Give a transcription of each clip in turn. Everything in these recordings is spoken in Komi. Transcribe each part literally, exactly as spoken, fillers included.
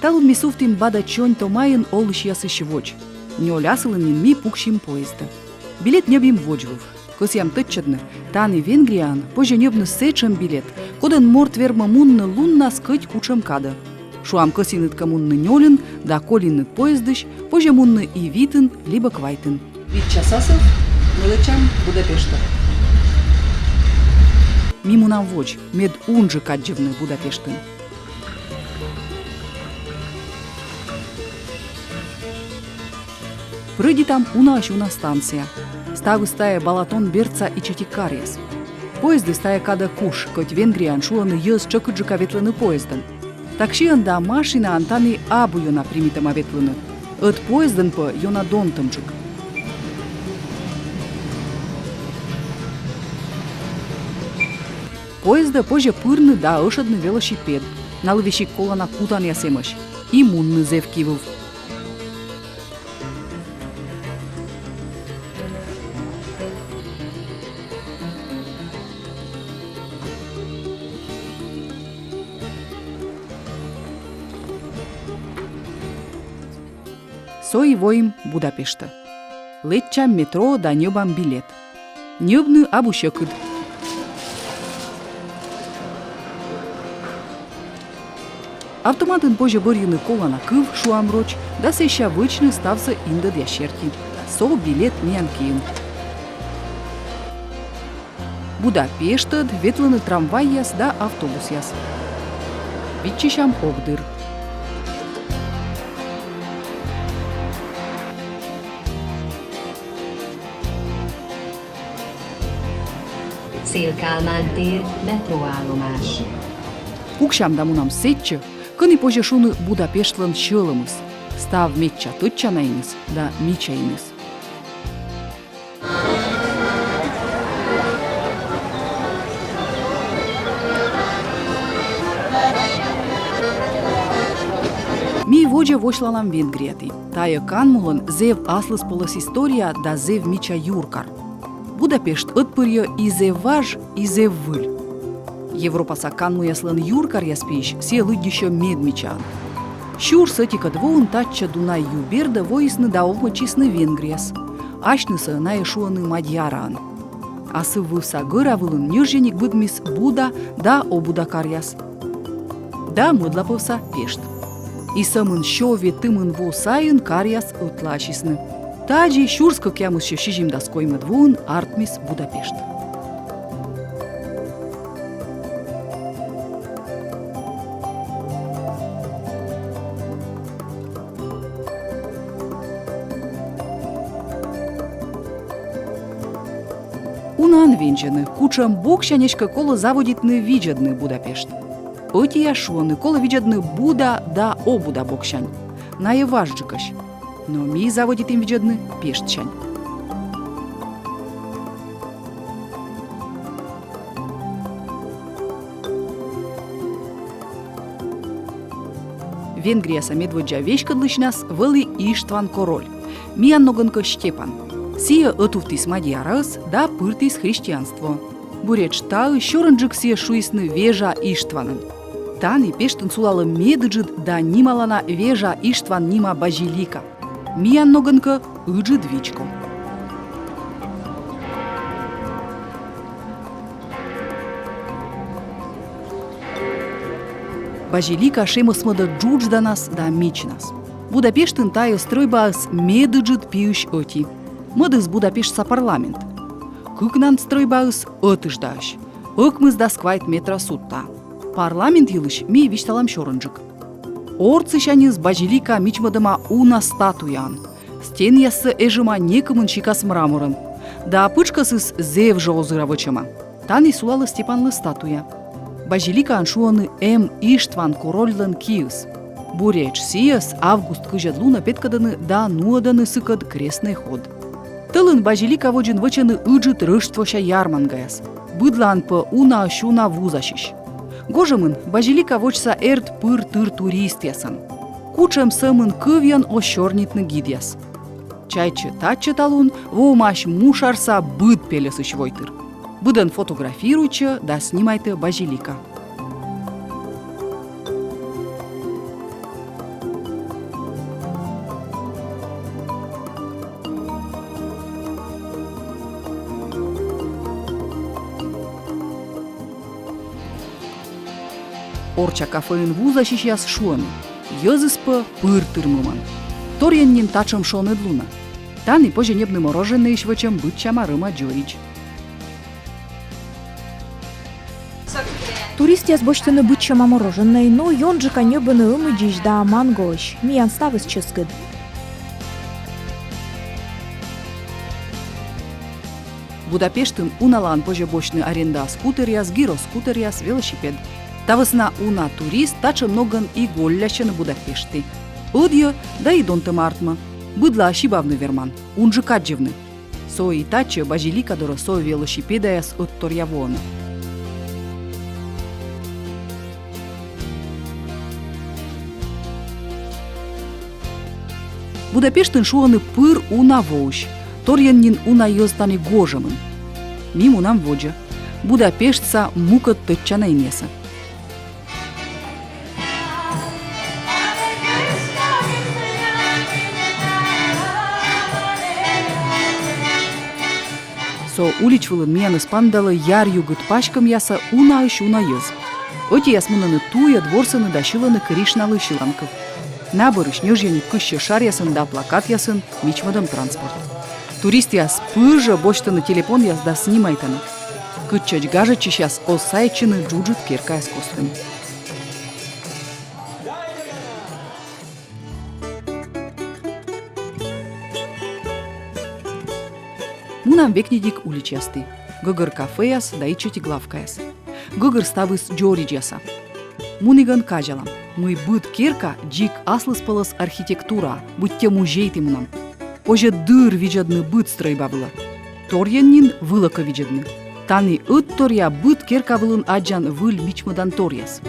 Талун ми сувтім Бада чонь Томайын олысьясысь водз. Нёль асылын нин ми пуксим поездӧ. Билет ньӧбим водзвыв. Кӧсъям тӧдчӧдны, тані Венгрияын позьӧ ньӧбны сэтшӧм билет, кодӧн морт вермӧ мунны луннас кӧть кутшӧм кадӧ. Шуам, кӧсйинныд кӧ мунны нёльын да колинныд поездысь, позьӧ мунны и витын либӧ квайтын. Вит час асыв ми лэччам Будапештӧ. Ми мунам водз, мед унджык аддзывны Будапештын. Прӧйдитам унаысь уна станция. Ставыс тайӧ Балатон бердса ичӧтик каръяс. Поездыс тайӧ кадӧ куш, кӧть Венгрияын, шуӧны, йӧз тшӧкыдджыка ветлӧны поездӧн. Таксиӧн да машинаӧн тані абу ёна примитӧма ветлыны. Ӧд поездӧн пӧ ёна донтӧмджык. Поездӧ позьӧ пырны да ӧшӧдны велосипед. Налы весиг колана кутанъяс эмӧсь. И мунны зэв кивыв. Со и воим Будапештӧ. Лэччам метроӧ да ньӧбам билет. Ньӧбны абу сьӧкыд. Автоматын позьӧ бӧрйыны колана кыв, шуам, роч, да сэсся вӧчны ставсӧ индӧдъяс серти. Со билет миян киын. Будапештӧд ветлӧны трамвайяс да автобусъяс. Виччысям ог дыр. Széll Kálmán tér, metróállomás. Пуксям да мунам сэтчӧ, кӧні, позьӧ шуны, Будапештлӧн сьӧлӧмыс. Став медся тӧдчана иныс да мича иныс. Ми водзӧ восьлалам Венгрияті. Тайӧ канмулӧн зэв аслыспӧлӧс история да зэв мича юркар. Будапешт ӧтпырйӧ и зэв важ, и зэв выль. Европаса канмуяслӧн юркаръяс пиысь сійӧ лыддьысьӧ медмичаӧн. Сюрс ӧтикӧд воын татчӧ, Дунай ю бердӧ, воисны да овмӧдчисны венгръяс. Асьнысӧ найӧ шуӧны мадьяраӧн. Асыввывса гӧра вылын ньӧжйӧник быдмис Буда да Обуда каръяс. Да мӧдлапӧвса Пешт. И сӧмын сё ветымын во сайын каръяс ӧтлаасисны. Тадзи сюрс кӧкъямыссё сизимдас коймӧд воын артмис Будапешт. Унаӧн вензьӧны, кутшӧм боксянь эськӧ колӧ заводитны видзӧдны Будапешт. Ӧтияс шуӧны, колӧ видзӧдны Буда да Обуда боксянь. Найӧ важджыкӧсь. Но ми заводитім видзӧдны Пештсянь. Венгрияса медводдза веськӧдлысьнас вӧлі Иштван король, миян ногӧн кӧ Степан. Сійӧ ӧтувтіс мадьяраӧс да пыртіс христианство. Буретш таысь сёрӧнджык сійӧс шуисны Вежа Иштванӧн. Тані Пештын сулалӧ медыджыд да нималана Вежа Иштван нима базилика. Миян ногӧн кӧ, ыджыд вичко. Базилика шемӧсмӧдӧ джуджданас да мичнас. Будапештын тайӧ стрӧйбаыс медыджыд пиысь ӧти. Мӧдыс Будапештса парламент. Кыкнан стрӧйбаыс ӧтыждаӧсь. Ӧкмысдас квайт метра судтаа. Парламент йылысь ми висьталам сёрӧнджык. Ортсысяньыс базилика мичмӧдӧма уна статуяӧн. Стенъяссӧ эжӧма некымын сикас мраморӧн. Да пытшкӧсыс зэв жӧ озыра вӧчӧма. Тані сулалӧ Степанлы статуя. Базиликаӧн шуӧны М. Иштван корольлӧн киыс. Буретш сійӧс август кызьӧд лунӧ петкӧдӧны да нуӧдӧны сыкӧд крестнӧй ход. Тӧлын базилика водзын вӧчӧны ыджыд рӧштвося ярмангаяс. Быдлаын пӧ унаысь уна вузасьысь. Гожӧмын базилика водзса эрд пыр тыр туристъясӧн. Кутшӧм сӧмын кывйӧн оз сёрнитны гидъяс. Чайтчӧ, татчӧ талун воӧмаӧсь мушарса быд пельӧсысь войтыр. Быдӧн фотографируйтчӧ да снимайтӧ базилика. Орчча кафеын вузасьысьяс шуӧны: йӧзыс пӧ пыр тырмымӧн. Торйӧн нин татшӧм шоныд лунӧ. Тані позьӧ ньӧбны мороженӧйысь вӧчӧм быдсяма рӧма дзоридз. Туристъяс босьтӧны быдсяма мороженӧй, но ёнджыка ньӧбӧны ӧмидзысь да мангоысь. Миян ставыс чӧскыд. Будапештын уналаын позьӧ босьтны арендаӧ скутеръяс, гироскутеръяс, велосипед. Та вӧсна уна турист татшӧм ногӧн и голлясьӧны Будапештті. Ӧдйӧ да и донтӧмӧ артмӧ. Быдлаӧ сибавны верман, унджык аддзывны. Со и татчӧ, базилика дорӧ, со велосипедаяс ӧтторъя воӧны. Будапештын шуӧны пыр уна воысь. Торйӧн нин уна йӧз тані гожӧмын. Ми мунам водзӧ, Будапештса мукӧд тӧдчана инъясӧ. Со улич вылын миянӧс паныдалӧ яръюгыд паськӧмъяса унаысь уна йӧз. Ӧтияс мунӧны туйӧд, ворсӧны да сьылӧны Кришналы сьыланкыв. На бӧрысь ньӧжйӧник кыссьӧ шаръясӧн да плакатъясӧн мичмӧдӧм транспорт. Туристъяс пыр жӧ босьтӧны телепонъяс да снимайтӧны. Кытчӧдз гажӧдчысьяс оз сайӧдчыны джуджыд керкаяс костын. Мунам векнидик уличасті. Гӧгӧр кафеяс да ичӧтик лавкаяс. Гӧгӧр ставыс дзоридзьяса. Мунігӧн казялам, мый быд керка дзик аслыспӧлӧс архитектураӧ, быттьӧ музейті мунам. Позьӧ дыр видзӧдны быд стрӧйба вылӧ. Торйӧн нин вылӧ кӧ видзӧдны. Тані ӧтторъя быд керка вылын аддзан выль мичмӧдан торъяс.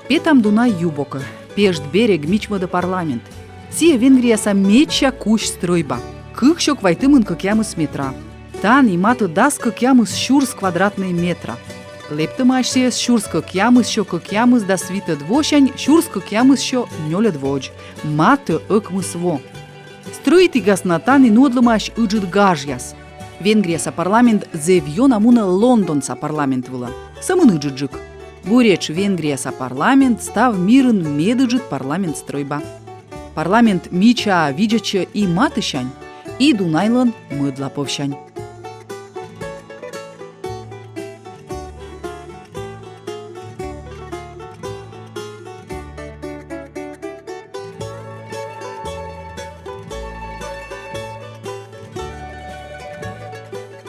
Петам Дунай ю бокӧ. Пежт берег мичмӧдӧ парламент. Сійӧ Венгрияса медся кузь стрӧйба. Кык сё квайтымын кӧкъямыс метра. Тані матӧ дас кӧкъямыс сюрс квадратнӧй метра. Лэптӧмаӧсь сійӧс сюрс кӧкъямыс сё кӧкъямысдас витӧд восянь сюрс кӧкъямыс сё нёльӧд воӧдз. Матӧ ӧкмыс во. Стрӧитігас на тані нуӧдлӧмаӧсь ыджыд гажъяс. Венгрияса парламент зэв ёна мунӧ Лондонса парламент вылӧ. Сӧмын ыджыдджык. Буретш Венгрияса парламент став мирын медыджыд парламент стрӧйба. Парламент мичаа видзӧдсьӧ и матысянь, и Дунайлӧн мӧдлапӧвсянь.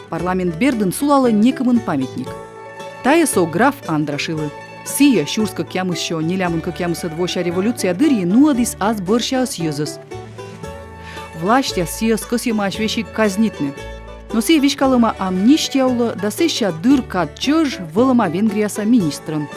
Парламент бердын сулалӧ некымын памятник. Тайӧ со граф Андрашилы. Сійӧ сюрс кӧкъямыс сё нелямын кӧкъямысӧд вося революция дырйи нуӧдіс ас бӧрсяыс йӧзӧс. Властьяс сійӧс кӧсйӧмаӧсь весиг казнитны. Но сійӧ веськалӧма амнистия улӧ да сэсся дыр кад чӧж вӧлӧма Венгрияса министрӧн.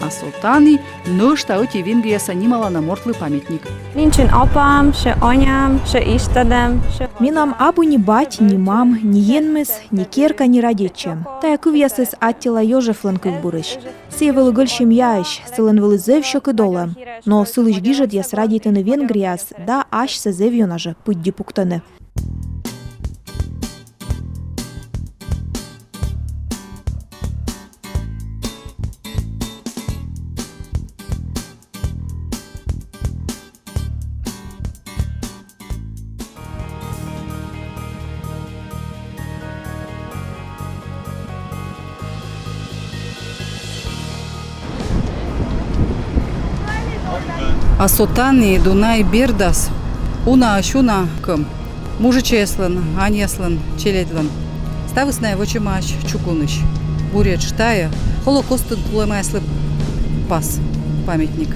А со тані нӧшта ӧти Венгрияса нималана мортлы памятник. Nincsen apám, se anyám, se istenem, se... Менам абу ни бать, ни мам, ни енмыс, ни керка, ни радейтчӧм. Тайӧ кывъясыс Аттила Йожефлӧн кывбурысь. Сійӧ вӧлі гӧль семьяысь, сылӧн вӧлі зэв сьӧкыд олӧм. Но сылысь гижӧдъяс радейтӧны Венгрияӧс да асьсӧ зэв ёна жӧ пыдди пуктӧны. А со тані Дунай бердас унаысь уна кӧм. Мужичӧйяслӧн, аньяслӧн, челядьлӧн. Ставыс найӧ вӧчӧмаӧсь чукунысь. Буретш тайӧ Холокостын кулӧмаяслы пас, памятник.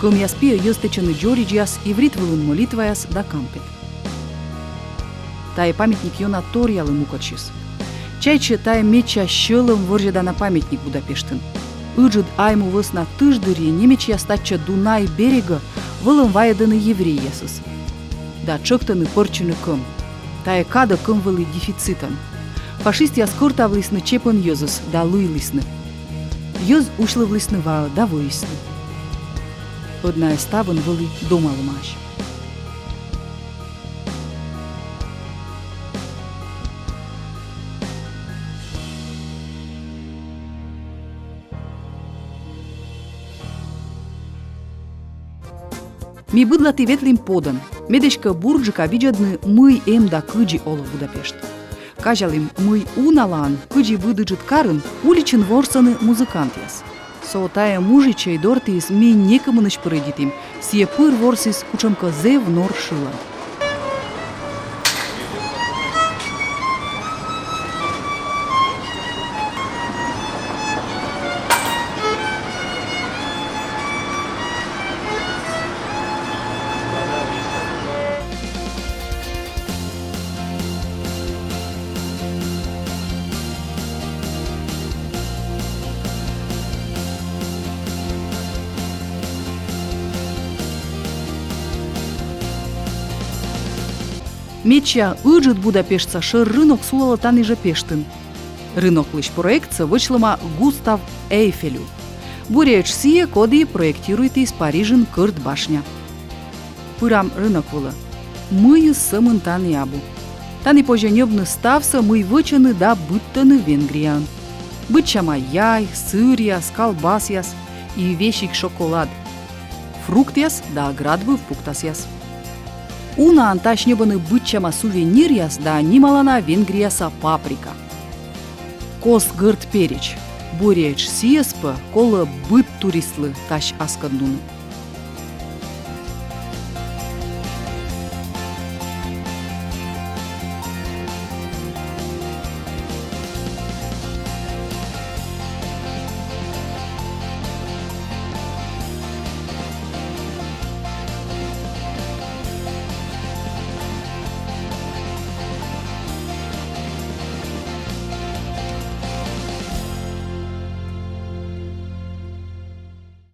Кӧмъяс пиӧ йӧз тэчӧны дзоридзьяс, иврит вылын молитваяс да кампет. Тайӧ памятник ёна торъялӧ мукӧдсьыс. Чайтсьӧ, тайӧ медся сьӧлӧм вӧрзьӧдана памятник Будапештын. Ыджыд Айму вӧсна тыш дырйи немечьяс татчӧ, Дунай берегӧ, вӧлӧм вайӧдӧны еврейясӧс да тшӧктӧны пӧрччыны кӧм. Тайӧ кадӧ кӧм вӧлі дефицитӧн. Фашистъяс кӧртавлісны чепӧн йӧзӧс да лыйлісны. Йӧз усьлывлісны ваӧ да вӧйисны. Ӧд найӧ ставӧн вӧлі домалӧмаӧсь. Ми быдлаті ветлім подӧн. Мед эськӧ бурджыка видзӧдны, мый эм да кыдзи олӧ Будапешт. Казялім, мый уналаын, кыдзи быд ыджыд карын, уличын ворсӧны музыкантъяс. Со тайӧ мужичӧй дортіыс ми некымынысь прӧйдитім. Сійӧ пыр ворсіс кутшӧмкӧ зэв нор шылад. Медся ыджыд Будапештса шӧр рынок сулалӧ тані жӧ, Пештын. Рыноклысь проектсӧ вӧчлӧма Густав Эйфель у. Буретш сійӧ, коді проектируйтіс Парижын кӧрт башня. Пырам рынок вылӧ. Мыйыс сӧмын тані абу? Тані позьӧ ньӧбны ставсӧ, мый вӧчӧны да быдтӧны Венгрияын. Быдсяма яй, сыръяс, калбасъяс и весиг шоколад. Фруктъяс да градвыв пуктасъяс. Унаӧн тась ньӧбӧны быдсяма сувениръяс да нималана Венгрияса паприка. Кос гӧрд переч. Буретш сійӧс пӧ колӧ быд туристлы тась аскӧднуны.